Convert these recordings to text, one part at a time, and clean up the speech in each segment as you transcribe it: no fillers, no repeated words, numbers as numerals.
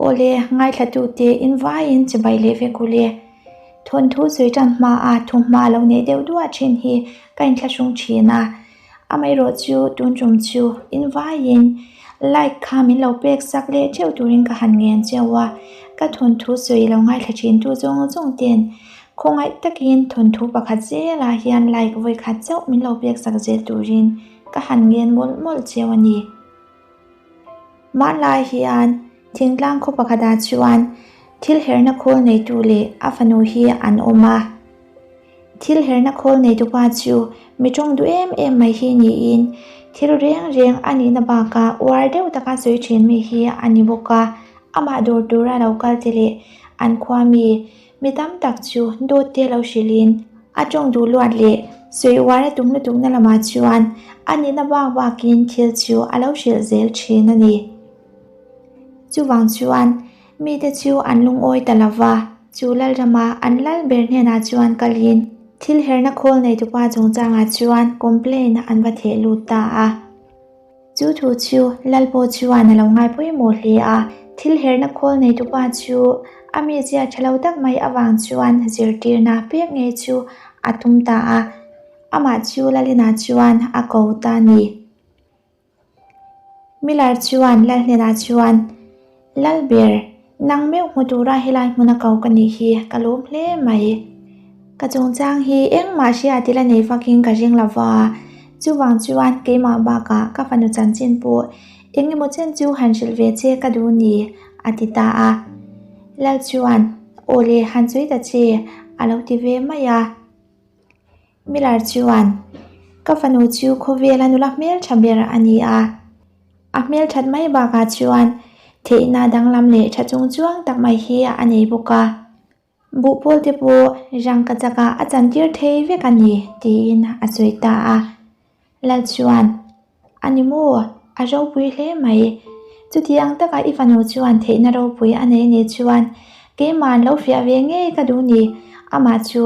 Awle, ngaithlatute in vaiin chibai leh vek u le. Thawnthu sawi tan hmaa thuhma lo neih deuh duah thin hi ka inthlahrung thin a. Amaherawh chu tun tum chu in vaiin like kha min lo pek sak leh theuh turin ka han ngen cheu a. Ka thawnthu sawi lo ngaithla thin tu zawng zawng ten khawngaih takin thawnthu pakhat zelah hian like vawi khat chauh min lo pek sak zel turin ka han ngen mawlh mawlh cheu a ni. Hmanlai hian thingtlang khaw pakhatah chuan thil herna khawl neitu leh a fanu hi an awm a. Thil herna khawl neitupa chu mi tawng duh em em mai hi niin thil reng reng a nihna bakah uar deuh taka sawi thin mi hi a ni bawk a. Amah dawr tura lo kal te leh an khua mi Mi tam tak chu dawt te lo hrilhin a tawng duh luat leh sawi uar a tum lutukna lamah chuan a nihna bak bakin thil chu a lo hrilh zel thin a ni. Chuvang chuan mite chu an lungawi ta lo va, chu Lalrama an lal ber hnenah chuan kalin thil herna khawl neitupa chungchangah chuan complain an va theh lut ta a. Chu thu chu Lal pawh chuan a lo ngai pawimawh hle a, thil herna khawl neitupa chu a mizia tha lo tak mai avang chuan zirtirna pek ngei chu a tum ta a, amah chu Lalina chuan a ko ta a ni. Miller chuan Lal hnenah chuan, Lal ber, nang meuh hmu tura helai hmuna ko ka nih hi ka lawm hle mai. Ka chungchang hi engmah hria ti la nei vakin ka ring lo va, chuvang chuan keimah bakah ka fanu chanchin pawh eng emaw chen chu han hrilh ve che ka duh ni, a ti ta a. Lal chuan, Aw le, han sawi ta che, a lo ti ve mai a. Miller chuan, Ka fanu chu khawvela nula hmeltha ber a ni a. A hmelthat mai bakah chuan theihna danglam leh tha chung chuang tak mai hi a nei bawk a. Buhpawl te pawh rangka chakah a chantir thei vek a ni, tiin a sawi ta a. Lal chuan, A ni maw? A ropui hle mai. Chuti ang taka i fanu chuan theihna ropui a nei nih chuan keimah an lo fiah ve ngei ka duh ni. Amah chu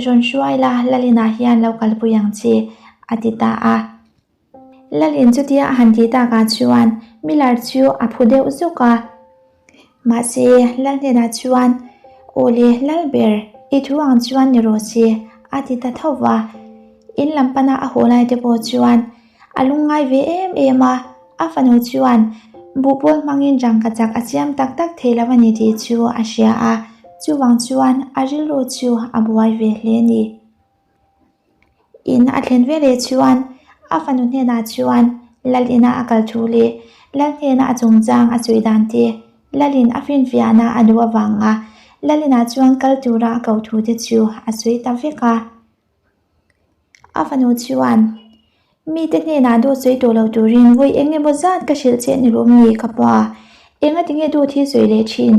rawn hruai la, Lalinah hian lo kalpui ang che, a ti ta a. Lalin chutia a han tih takah chuan Miller chu a phu deuh zuk a. Mahse, Lal hnenah chuan, Aw le, Lal ber, i thu ang chuan ni rawh se, a ti ta tho va. In lam pana a haw lai te pawh chuan a lungngai ve em em a, a fanu chuan buhpawl hmangin rangka chak a siam tak tak thei lo a ni tih chu a hria a, chuvang chuan a rilru chu a buai ve hle a ni. In a thlen ve leh chuan a fanu hnenah chuan Lal ina a kal thu leh Lal hnena a chungchang a sawi dan te, Lalin a finfiahna a duh avanga Lal inah chuan kal tura a ko thu te chu a sawi ta vek a. A fanu chuan, Mite hnenah dawt sawi tawh lo turin vawi eng emaw zat ka hrilh che ni lawm ni ka pa? Engati nge dawt hi sawi leh thin?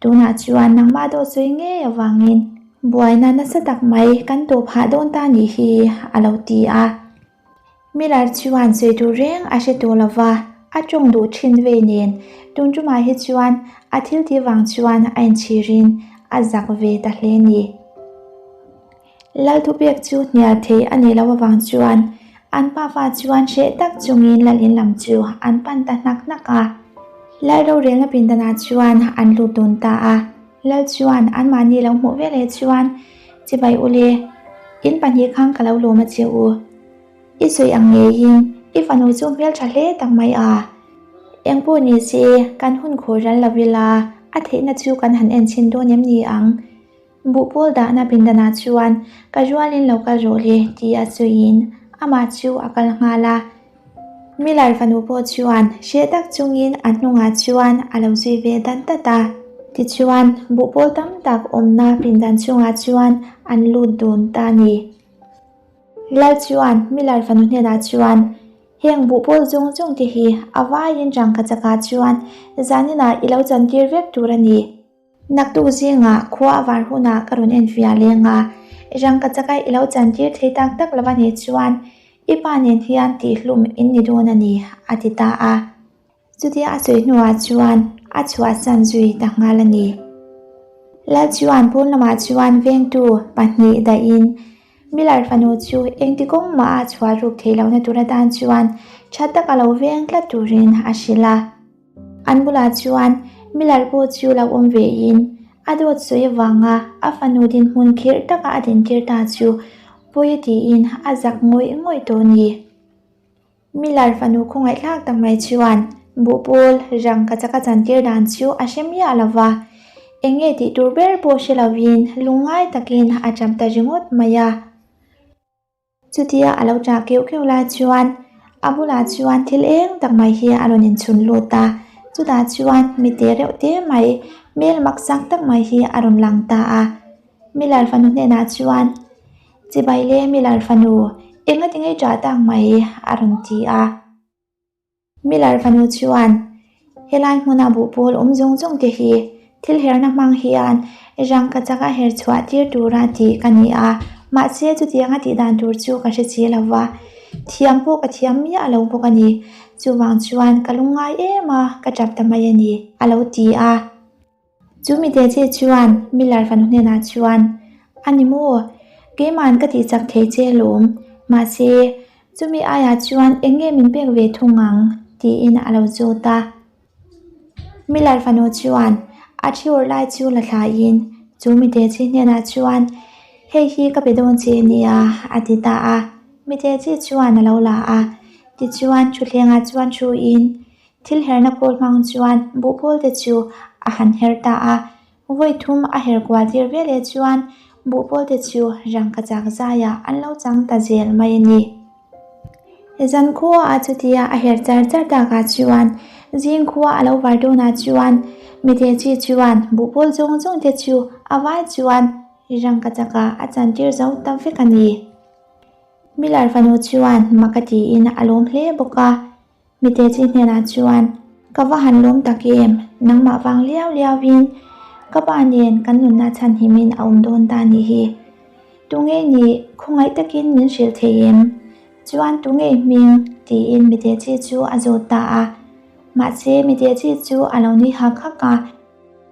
Tunah chuan nangmah dawt sawi ngei avangin buaina nasa tak mai kan tawp hah dawn ta nih hi, a lo ti a. Miller chuan sawi tur reng a hre tawh lo va, a tawng duh thin vei nen tun tumah hi chuan a thil tih vang chuan a inchhirin a zak ve ta hle ni. Lal thupek chu hnial thei a nih loh avang chuan an pafa chuan hreh tak chungin lal in lam chu an pan ta hnak hnak a. Lal rorelna pindanah chuan an lut dun ta a. Lal chuan anmahni lo hmuh veleh chuan, Chibai ule, in pahnih khan ka lo lawm a che u. I sawi ang ngeiin i fanu chu hmeltha hle tak mai a. Engpawh ni se, kan hun khur ral lo ila, a theihna chu kan han enchhin dawn em ni ang? Buhpawl dahna pindanah chuan ka rualin lo kal rawh le ti a sawiin amah chu a kal nghal a. Miller fanu pawh chuan hreh tak chungin a hnungah chuan a lo zui ve dat dat a. Tichuan, buhpawl tam tak awmna pindan chungah chuan an lut dun ta a ni. Lal chuan Miller fanu hnenah chuan, Heng buhpawl zawng zawng te hi a vaiin rangka chakah chuan zaninah i lo chantir vek tur a ni. Naktuk zingah khua a var hunah ka rawn en fiah leng a, rangka chaka i lo chantir thei tak tak lo a nih chuan i pa nen hian tihhlum in ni dawn a ni, a ti ta a. Chutia a sawi hnuah chuan a chhuahsan zui ta nghal a ni. Lal chuan pawn lamah chuan vengtu pahnih dahin Miller fanu chu engti kawng mah a chhuah ruk theih lohna tur atan chuan tha taka lo veng tlat turin a hrilh a. An bulah chuan Miller pawh chu lo awm ve in a dawt sawi avanga a fanu dinhmun khirh taka a dintir ta chu pawi a tiin a zak ngawih ngawih tawh a ni. Miller fanu khawngaihthlak tak mai chuan buhpawl rangka chaka chantir dan chu a hre miah lo va, eng nge tih tur ber pawh hre lovin lungngai takin a ṭap ta ringawt mai a. Chutia a lo ṭah keuh keuh lai chuan a bulah chuan thil eng tak mai hi a rawn inchhun lut a, chutah chuan mi te reuh te mai hmel mak sak tak mai hi a rawn lang ta a. Miller fanu hnenah chuan, Chibai le Miller fanu, engati nge ṭah tak mai? a rawn ti a. Miller fanu chuan, Helai hmuna buhpawl awm zawng zawng te hi thil herna hmang hian rangka chaka her chhuah tir tura tih ka ni a, mahse chutianga tih dan tur chu ka hre si lo va, thiam pawh ka thiam miah lo bawk a ni. Chuvang chuan ka lungngai em a, ka tap ta mai a ni, a lo ti a. Chu mite che chuan Miller fanu hnenah chuan, A ni maw? Keima'n ka tih chak thei che alawm. Mahse, chumi aiah chuan eng nge min pek ve thung ang? tiin a lo zawt a. Miller fanu chuan a thi awrh lai chu la thlaiin chu mite chi hnenah chuan, Hei hi ka pe dawn che nia, a ti ta a. Mite chi chuan a lo la a. Tichuan, thutthlengah chuan thuin Thil herna pawl hmang chuan buhpawl te chu a han her ta a, vawi thum a her kual tir ve leh chuan buhpawl te chu rangka chak zaiah an lo chang ta zel mai a ni. Zan khua a chutia a her char char takah chuan zing khua a lo var dawnah chuan mite chi chuan buhpawl zawng zawng te chu a vai chuan rangka chakah a chantir zo ta vek a ni. Miller fanu chuan mak a tiin a lawm hle bawk a. Mite chi hnenah chuan, Ka va han lawm tak em, nangmah vang liau liauin ka pa nen kan nunna chhanhimin a awm dawn ta nih hi. Tunge nih khawngaih takin min hrilh thei em? Chuan tunge hming? tiin mite chi chu a zawt ta a. Mahse mite chi chu a lo nui hak hak a.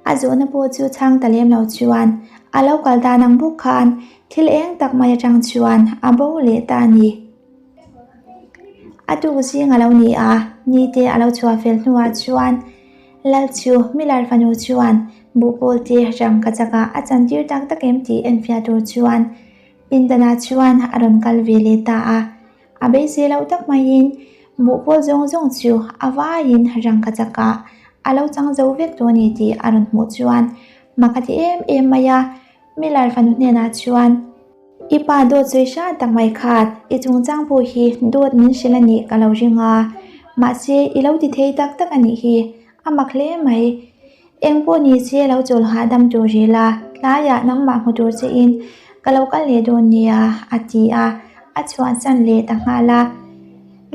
A zawhna pawh chu chhang ta lem lo chuan a lo kal dan ang bawk khan thil eng tak mai atang chuan a bo leh ta a ni. A tuk zing a lo ni a, nite a lo chhuah fel hnuah chuan Lal chu Miller fanu chuan buhpawl te rangka chakah a chantir tak tak em tih enfiah tur chuan pindanah chuan a rawn kal ve leh ta a. A beisei loh tak maiin buhpawl zawng zawng chu a vaiin rangka chakah a lo chang zo vek tawh a ni tih a rawn hmuh chuan mak a ti em em mai a, Miller fanu hnenah chuan, I pa dawt sawi hrat tak mai khat, i chungchang pawh hi dawt min hrilh a nih ka lo ring a, mahse i lo ti thei tak tak a nih hi, a mak hle mai. Eng pawh ni se lo chawl hahdam tur ril a, tlaiah nangmah hmu tur che in ka lo kal leh dawn nia, a ti a, a chhuahsan leh ta nghal a.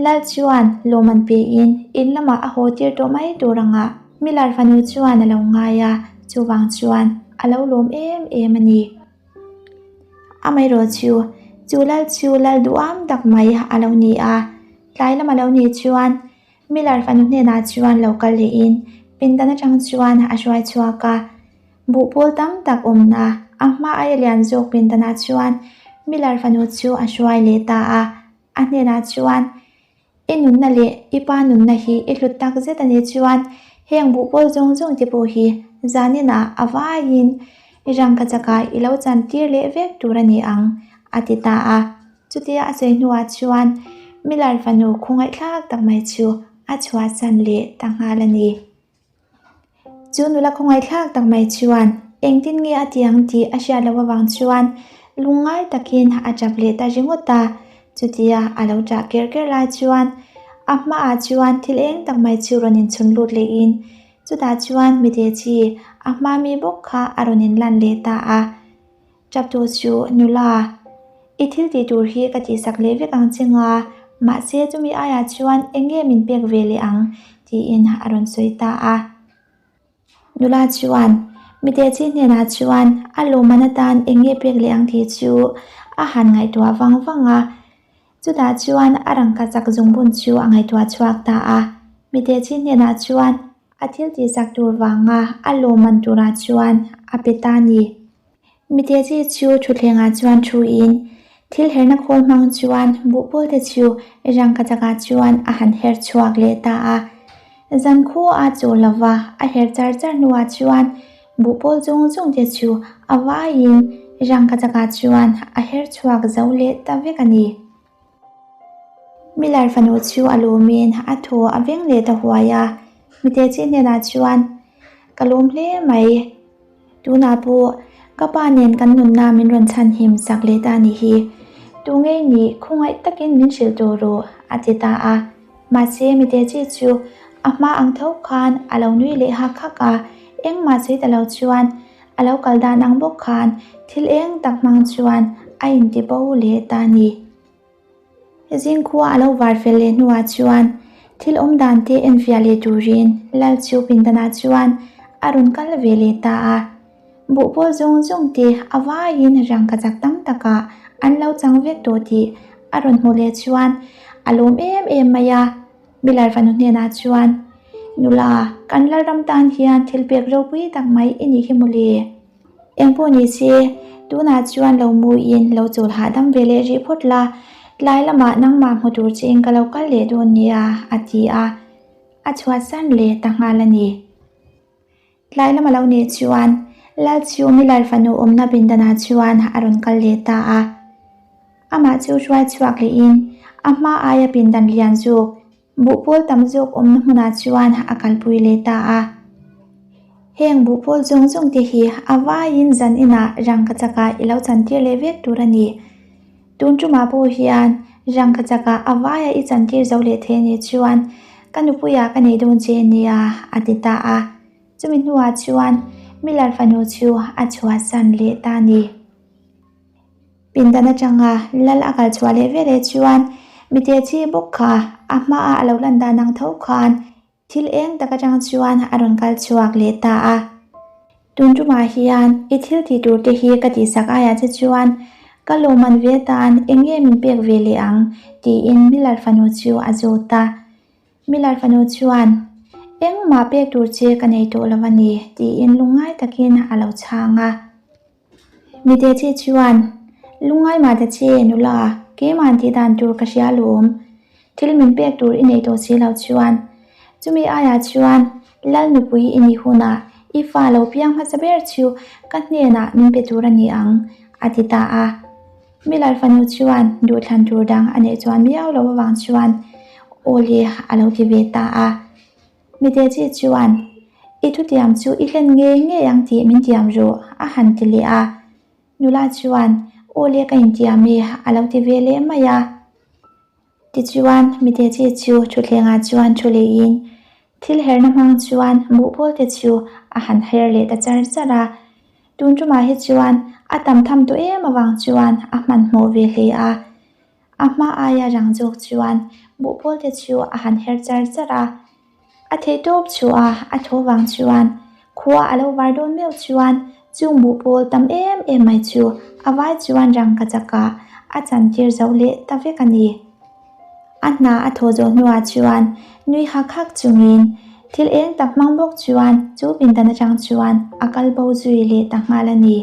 Lal chuan lawmman pein in lamah a haw tir tawh mai tur angah Miller fanu chuan a lo ngai a, chuvang chuan a lo lawm em em a ni. Amaherawh chu, chu lal chu lal duham tak mai a lo ni a, tlai lam a lo nih chuan Miller fanu hnenah chuan lo kal lehin pindan atang chuan a hruai chhuak a. Buhpawl tam tak awmna a hma aia lian zawk pindanah chuan Miller fanu chu a hruai leh ta a, a hnenah chuan, I nunna leh i pa nunna hi i hlut tak zet a nih chuan heng buhpawl zawng zawng te pawh hi zaninah a vaiin i rangka chakah i lo chan tir leh vek tur a ni ang, a ti ta a. Chutia a sawi hnuah chuan Miller fanu khawngaihthlak tak mai chu a chhuahsan leh ta nghal a ni. Chu nula khawngaihthlak tak mai chuan engtin nge a ti ang tih a hriat loh avang chuan lungngai takin a tap leh ta ringawt a. Chutia a lo tah ker ker lai chuan a hmaah chuan thil eng tak mai chu rawn inchhun lut lehin chutah chuan mite chi a hma mi bawk kha a rawn inlan leh ta a. Chaptu chu nula, I thil tih tur hi ka tihsak leh vek ang che nga, mahse chumi aiah chuan eng nge min pek ve leh ang? tiin a rawn sawi ta a. Nula chuan mite chi hnenah chuan a lawmman atan eng nge pek leh ang tih chu a han ngaihtuah vang vang a. Chutah chuan a rangka chak zungbun chu a ngaihtuah chhuak ta a, mite chi hnenah chuan a thil tihsak tur vanga a lawmman turah chuan a pe ta a ni. Mite chi chu thutthlengah chuan thuin thil herna khawl hmang chuan buhpawl te chu rangka chakah chuan a han her chhuak leh ta a. Zankhua a chawl lova a her char char hnuah chuan buhpawl zawng zawng te chu a vaiin rangkachakah chuan a her chhuak zo leh ta vek a ni. Miller fanu chu a lawmin a thaw a veng leh ta huai a, Mitechi hnenah chuan, Ka lawm hle mai. Tunah pawh ka pa nen kan nunna min rawn chhan him sak leh ta ni hi. Tu ngei nih khawngaih takin min hrilh tawh rawh, a ti ta a. Mahse Mitechi chu a hma ang tho khan a lo nui leh hak hak a, engmah sawi ta lo chuan A lo kal dan ang bawk khan thil eng tak hmang chuan a inti bo leh ta a ni. Zingkhua a lo var fel leh hnuah chuan thil awm dan te enfiah leh turin Lal chu pindanah chuan a rawn kal ve leh ta a. Buhpawl zawng zawng te a vaiin rangkachak tam takah an lo chang vek tawh tih a rawn hmuh leh chuan a lawm em em mai a. Miller fanu hnenah chuan, Nula, kan Lalram tan hian thil pek ropui tak mai i nih hi mawle. Engpawh ni se, tunah chuan lo muin lo chawl hahdam ve leh rih phawt la, tlai lamah nangmah hmu tur chein ka lo kal leh dawn nia, a ti a. A chhuahsan leh ta nghal a ni. Tlai lama lo nih chuan Lalchu Miller fanu awmna pindanah chuan a rawn kal leh ta a. Amah chu hruai chhuak lehin a hma aia pindan lian zawk, buhpawl tam zawk awmna hmunah chuan a kalpui leh ta a. Heng buhpawl zawng zawng te hi a vaiin zan inah rangkachakah i lo chantir leh vek tur a ni. Tun tumah pawh hian rangkachakah a vaia i chantir zo leh thei a nih chuan ka nupuiah ka nei dawn che nia, a ti ta a. Chumi hnuah chuan Miller fanu chu a chhuahsan leh ta a ni. Pindan atanga lal a kal chhuah leh veleh chuan Mitechi bawk kha a hmaah a lo lan dan ang tho khan Thil eng tak atang chuan a rawn kal chhuak leh ta a. Tun tumah hian i thil tih tur te hi ka tihsak aiah che chuan ka lawmman ve atan eng nge min pek ve leh ang tiin Miller fanu chu a zawt a. Miller fanu chuan, Engmah pek tur che ka nei tawh lo a ni tiin lungngai takin a lo chhang a. Mitechi chuan, Lungngai mah ta che, nula, keimah tih dan tur ka hria alawm. Thil min pek tur i nei tawh si lo chuan. Chumi aiah chuan Lal nupui i nih hunah i fa lo piang hmasa ber chu ka hnenah min pe tur a ni ang, a ti ta a. Miller fanu chuan duhthlan tur dang a neih chuan miau lo avang chuan aw le a lo ti ve ta a. Mitechi chuan, I thutiam chu i hlen ngei ngei ang tih min tiam rawh, a han ti leh a. Nula chuan, Aw le ka intiam e, a lo ti ve leh mai a. Tichuan, Mitechi chu thutthlengah chuan thu lehin thil herna hmang chuan buhpawl te chu a han her leh ta char char a. Tun tumah hi chuan a tam tham tawh em avang chuan a hmanhmawh ve hle a. A hma aia rang zawk chuan buhpawl te chu a han her char char a, a theih tawp chu a a thaw vang chuan khua a lo var dawn meuh chuan chung buhpawl tam em em mai chu a vai chuan rangka chakah a chantir zo leh ta vek a ni. A hna a thaw zawh hnuah chuan nui hak hak chungin thil eng tak hmang bawk chuan chu pindan atang chuan a kal bo zui leh ta nghal a ni.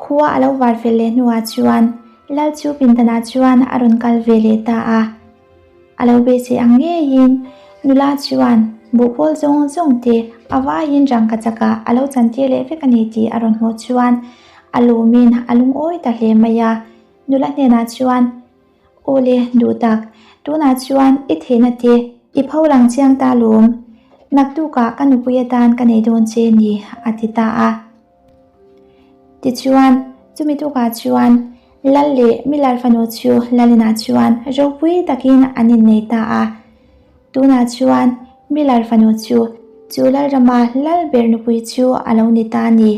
Khua a lo var fel leh hnuah chuan Lal chu pindanah chuan a rawn kal ve leh ta a. A lo beisei ang ngeiin nula chuan buhpawl zawng zawng te a vaiin rangkachakah a lo chantir leh vek a ni tih a rawn hmuh chuan a lawmin a lungawi ta hle mai a. Nula hnenah chuan, Aw le, duh tak, tunah chuan i theihna te i pho lang chiang ta lawm. Naktukah ka nupui atan ka nei dawn che ni, a ti ta a. Tichuan, chumi tukah chuan Lal leh Milar fanu chu Lalinah chuan ropui takin an innei ta a. Tunah chuan Milar fanu chu chu Lalrama Lal ber nupui chu a lo ni ta a ni.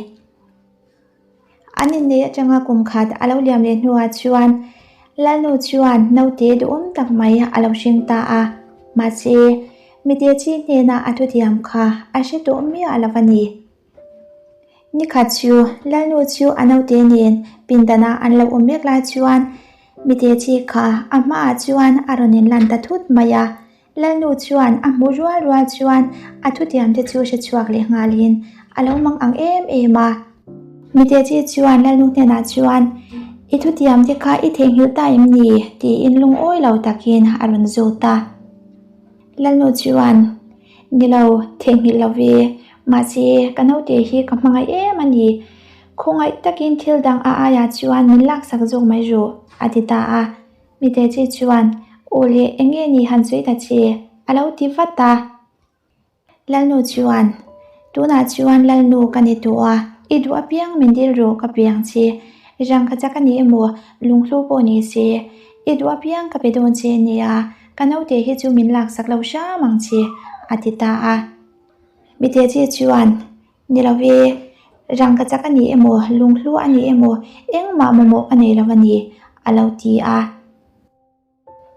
An innei atanga kum khat a lo liam leh hnuah chuan Lalnu chuan naute duhawm tak mai a lo hring ta a. Mahse, Mitechi hnena a thutiam kha a hre tawh miah lo a ni. Nikhat chu Lalnu chu a naute nen pindana an lo awm mek lai chuan Mitechi kha a hmaah chuan a rawn inlan ta thut mai a. Lalnu chuan a hmuh rual rual chuan a thutiam te chu hre chhuak leh nghalin a lo mang ang em em a. Mitechi chuan Lalnu hnenah chuan, I thutiam te kha i theihnghilh ta em ni? tiin lungawi lo takin a rawn zawt a. Lalnu chuan. Ni lo, theihnghilh lo ve. Mahse, ka naute hi ka hmangaih em a ni. Khawngaih takin thil dang a aiah chuan min laksak zawk mai rawh, a ti ta a. Mite chi chuan, Aw le, eng nge ni han sawi ta che? a lo ti vat a. Lalnu chuan, Tunah chuan Lalnu ka ni tawh a, i duh apiang min dil rawh ka pe ang che. Rangkha chak a ni emaw, lunghlu pawh ni se, i duh apiang ka pe dawn che nia, ka naute hi chu min laksak lo hram ang che, a ti ta a. Mite chi chuan, Ni lo ve, rangkha chak a ni emaw, lunghlu a ni emaw, engmah mamawh ka nei lo a ni, a lo ti a.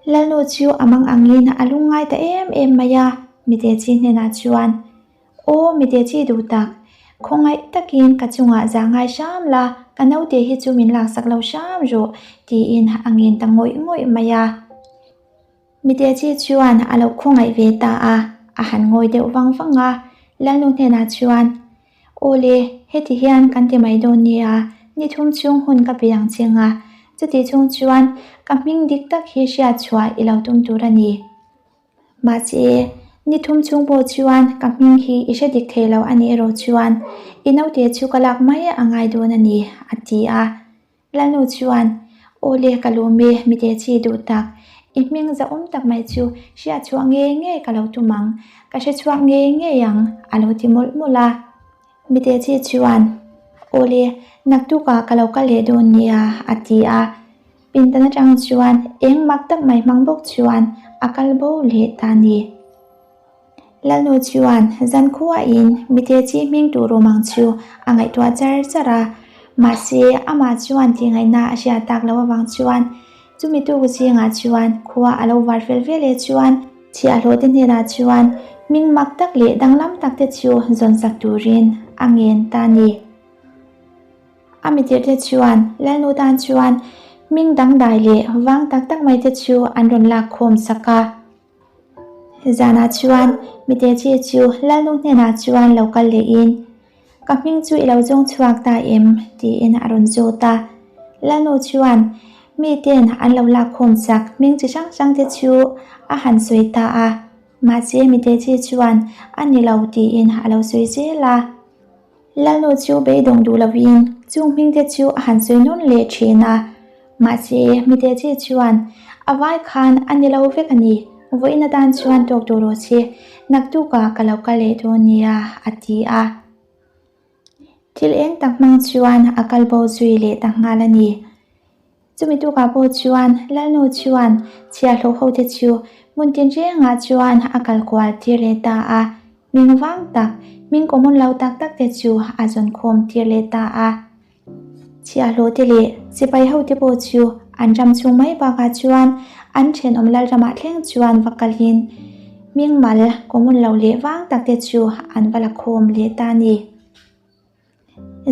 Lalnu chu a mang angin a lungngai ta em em mai a, mite chi hnenah chuan, Aw mite chi duh tak, khawngaih takin ka chungah zah ngai hram la, ka naute hi chu min laksak lo hram rawh, tiin a ngen ta ngawih ngawih mai a. Mite chi chuan a lo khawngaih ve ta a, a han ngawi deuh vang vang a, Lalnu hnenah chuan, Aw le, heti hian kan ti mai dawn nia, ni thum chhung hun ka pe ang cheng a, chuti chhung chuan ka hming dik tak hi hriat chhuah i lo tum tur a ni. Mahse, ni thum chhung pawh chuan ka hming hi i hre dik thei lo a nih erawh chuan i naute chu ka lak mai a ngai dawn a ni, a ti a. Lalnu chuan, Aw le, ka lawm e, mite chi duh tak. I hming zahawm tak mai chu hriat chhuah ngei ngei ka lo tum ang, ka hre chhuak ngei ngei ang, a lo ti mawlh mawlh a. Mite chi chuan, Aw le, naktukah ka lo kal leh dawn nia, a ti a. Pindan atang chuan eng mak tak mai hmang bawk chuan a kal bo leh ta ni. Lalnu chuan zankhuain mite chi hming tur awm ang chu a ngaihtuah char char a, mahse amah chuan tihngaihna a hriat tak loh avang chuan chumi tuk zingah chuan khua a lo var fel vel e chuan chhiahhlawh te hnenah chuan hming mak tak leh danglam tak te chu zawnsak turin a ngen ta a ni. A mitirte chuan Lalnu tan chuan hming dangdai leh vang tak tak mai te chu an rawn lak khawm sak a. Zanah chuan mite chi chu Lalnu hnenah chuan lo kal lehin, Ka hming chu i lo zawng chhuak ta em? tiin a rawn zawt a. Lalnu chuan miten an lo lak khawm chak hming chi hrang hrang te chu a han sawi ta a, mahse mite chi chuan a ni lo tiin a lo sawi zel a. Lalnu chu beidawng duh lovin chung hmingte chu a han sawi nawn leh thin a, mahse mite chi chuan a vai khan a ni lo vek a ni, vawiin atan chuan tawk tur rawh che, naktukah ka lo kal leh dawn nia a ti a. Thil eng tak hmang chuan a kal bo zui leh ta nghal a ni. Chumi tukah pawh chuan Lalnu chuan chhiahhlawh hote chu hmun tinrengah chuan a kal kual tir leh ta a, hming vang tak, hming common lo tak tak te chu a zawn khawm tir leh ta a. Chhiahhlawh te leh sipai hote pawh chu an ram chhung mai bakah chuan an thenawm Lalramah thleng chuan va kalin hming mal common lo leh vang tak te chu an va la khawm leh ta a ni.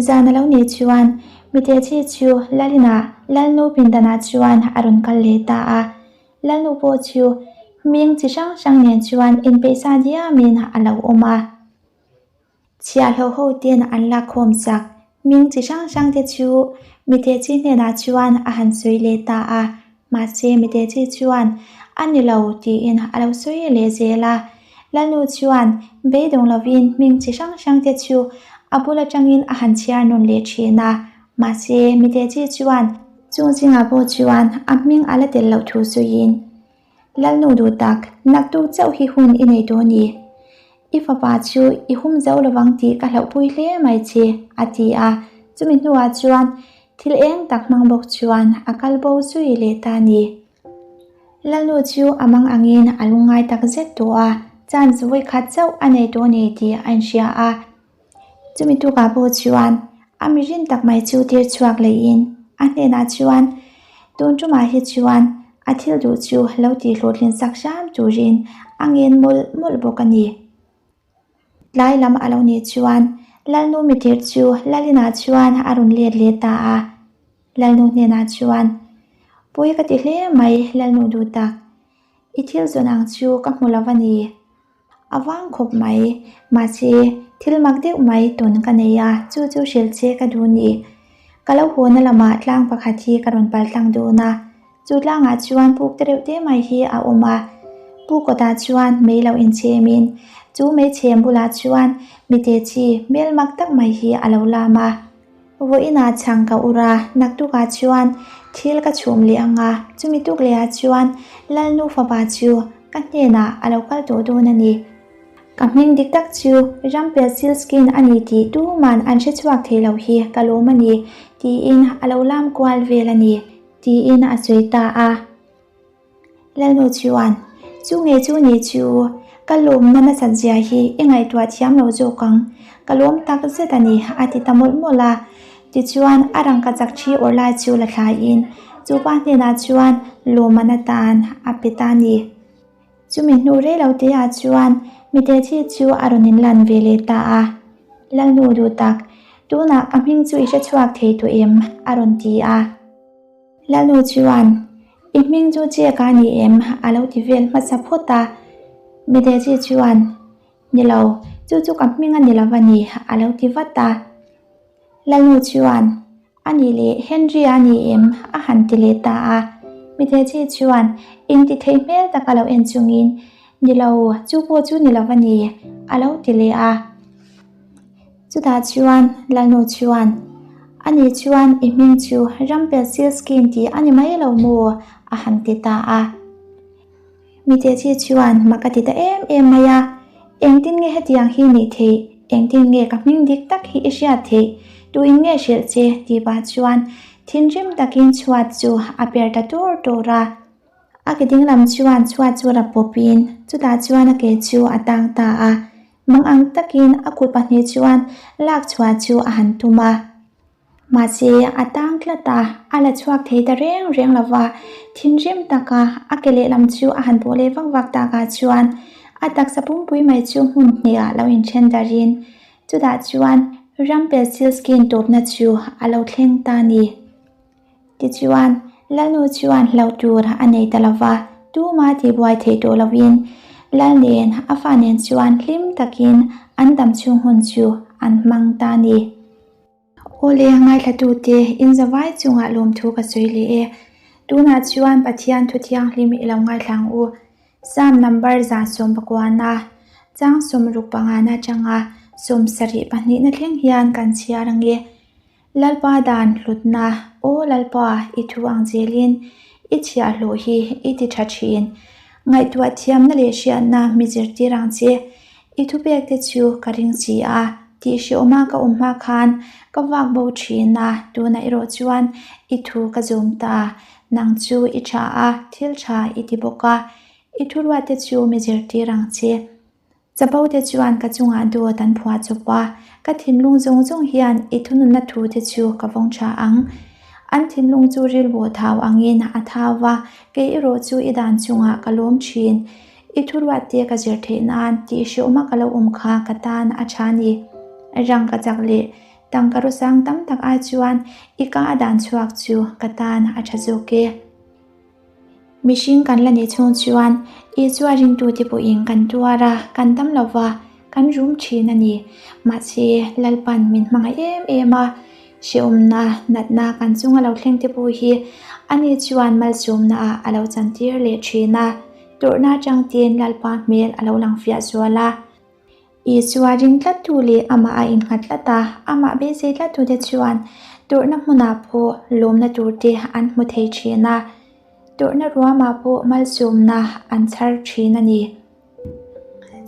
Zan a lo nih chuan mite chi chu Lalina Lalnu pindanah chuan a rawn kal leh ta a. Lalnu pawh chu hming chi hrang hrang nen chuan inpeihsa diamin a lo awm a. Chhiahhlawh ho ten an lak khawm chak hming chi hrang hrang te chu mite chi hnenah chuan a han sawi leh ta a. Mahse mite chi chuan a ni lo tiin a lo sawi leh zel a. Lalnu chuan beidawng lovin hming chi hrang hrang te chu a bul atangin a han chhiar nawn leh thin a, mahse mite chi chuan chung zingah pawh chuan a hming a la tel loh thu sawiin, Lalnu duh tak, naktuk chauh hi hun i nei tawh a ni. I fapa chu i hum zo lovang tih ka hlauhpui hle mai che, a ti a. Chumi hnuah chuan thil eng tak hmang bawk chuan a kal bo zui leh ta a ni. Lalnu chu a mang angin a lungngai tak zet tawh a, chance vawi khat chauh a nei tawh a ni tih a inhria a. Chumi tukah pawh chuan a mirin tak mai chu tir chhuak leihin a hnenah chuan tun tumah hi chuan a thil duh chu lo tih hlawhtlin sak hram turin a ngen mawlh mawlh bawk a ni. Tlai lam a lo nih chuan Lalnu mitir chu Lalinah chuan a rawn let leh ta a. Lalnu hnenah chuan, Pawi ka ti hle mai Lalnu duh tak, i thil zawn ang chu ka hmu lo a ni. A vang khawp mai, mahse thil mak deuh mai tawn ka nei a, chu chu hrilh che ka duh ni. Ka lo hawna lamah tlang pakhat hi ka rawn pal tlang dawn a, chu tlangah chuan puk te reuh te mai hi a awm a. Pu kawtah chuan mei lo inchhemin chu meichhem bulah chuan mite chi hmel mak tak mai hi a lo lam a. Vawiinah chhang ka ur a, naktukah chuan thil ka chhum leh ang a, chumi tuk lehah chuan Lalnu fapa chu ka hnenah a lo kal tawh dawn a ni. Ka hming dik tak chu Rumpelstiltskin a ni tih tuman an hre chhuak thei lo hi ka lawm a ni, tiin a lo lam kual vel a ni, tiin a sawi ta a. Lalnu chuan, Chu nge chu ni chu, ka lawmna nasat zia hi i ngaihtuah thiam lo zawk ang, ka lawm tak zet a ni, a ti ta mawlh mawlh a. Tichuan, a rangkachak thi awrh lai chu la thlaiin chu pa hnenah chuan lawmman atan a pe ta a ni. Chumi hnu rei lo te ah chuan mite thi chu a rawn inlan ve leh ta a. Lalnu duh tak, tunah ka hming chu i hre chhuak thei tawh em? a rawn ti a. Lalnu chuan, I hming chu Jack a ni em? a lo ti vel hmasa phawt a. Mite chi chuan, Ni lo, chu chu ka hming a ni lo a ni, a lo ti vat a. Lalnu chuan, A nih leh Henry a ni em? a han ti leh ta a. Mitechi chuan inti thei hmel tak a lo en chungin, Ni lo, chu pawh chu ni lo a ni, a lo ti leh a. Chutah chuan Lalnu chuan, A nih chuan i hming chu Rumpelstiltskin tih a ni mai lo maw? a han ti ta a. Mitechi chuan mak a ti ta em em mai a, Engtin nge hetiang hi nih theih? Engtin nge ka hming dik tak hi i hriat theih? Tuin nge hrilh che? tih pah chuan thinrim takin chhuat chu a per ta tur tur a. A ke dinglam chuan chhuat chu ra pawpin chutah chuan a ke chu a tang ta a. Mang ang takin a kut pahnih chuan lak chhuah chu a han tum a. Mahse, a tang tlat a, a la chhuak thei ta reng reng lo va, thinrim taka a ke lehlam chu a han pawh leh vak vak takah chuan a taksa pumpui mai chu hmun hnihah lo inthen darin chutah chuan Rumpelstiltskin tawpna chu a lo thleng ta a ni. Tichuan, Lalnu chuan hlauh tur a nei ta lo va, tuma tihbuai theih tawh lovin Lal nen a fa nen chuan hlim takin an damchhung hun chu an hmang ta a ni. Awle, ngaithlatute, inzavai chungah lawmthu ka sawi leh e. Tunah chuan Pathian thu thianghlim i lo ngaithla ang u. Psalm number 119, chang 65 atanga 72 thleng hian kan chhiar ang e. Lalpa dan hlutna, Aw Lalpa, i thu ang zelin i chhiahhlawh hi i ti tha thin. Ngaihtuah thiamna leh hriatna mi zirtir ang che. I thupekte chu ka ring si a, tih hreawma ka awm hma khan ka vak bo thin a, tunah erawh chuan i thu ka zawm ta. Nang chu i tha a, thil tha i ti bawk a, i thuruatte chu mi zirtir ang che. Chapote chuan ka chungah dawt an phuah chawp a, ka thinlung zawng zawng hian i thununna thute chu ka vawng tha ang. An thinlung chu rilru thau angin a thau va, kei erawh chu i dan chungah ka lawm thin. I thuruatte ka zir theih nan tih hreawma ka lo awm kha ka tan a tha ni. Rang ka chak leh tangka rawsang tam tak ai chuan i ka a dan chhuak chu ka tan a tha zawk e. Mihring kan la nih chhung chuan Isua ringtute pawhin kan tuar a, kan dam lo va, kan rum thin a ni. Mahse, Lalpan min hmangaih em em a, hrehawmna, natna kan chunga lo thleng te pawh hi ani chuan malsawmnaah a lo chantir leh thin a. Tawrhna atang ten Lalpa hmel a lo lang fiah zual a. Isua ring tlattu leh amah a innghat tlat a, amah beisei tlattute chuan tawrhna hmunah pawh lawmna turte an hmu thei thin a, tawrhna ruamah pawh malsawmna an chhar thin a ni.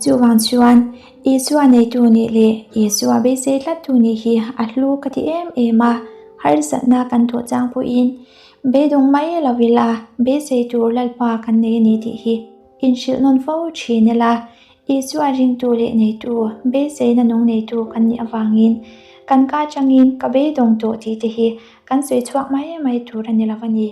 Chuvang chuan Isua neitu nih leh Isua beisei tlattu nih hi a hlu ka ti em em a, harsatna kan tawh chang pawhin beidawng mai lo ila beisei tur Lalpa kan nei a ni tih hi inhrilh nawn fo thin ila, Isua ringtu leh neitu, beiseina nung neitu kan nih avangin kan ka atangin ka beidawng tawh tih te hi kan sawi chhuak mai mai tur a ni lo a ni.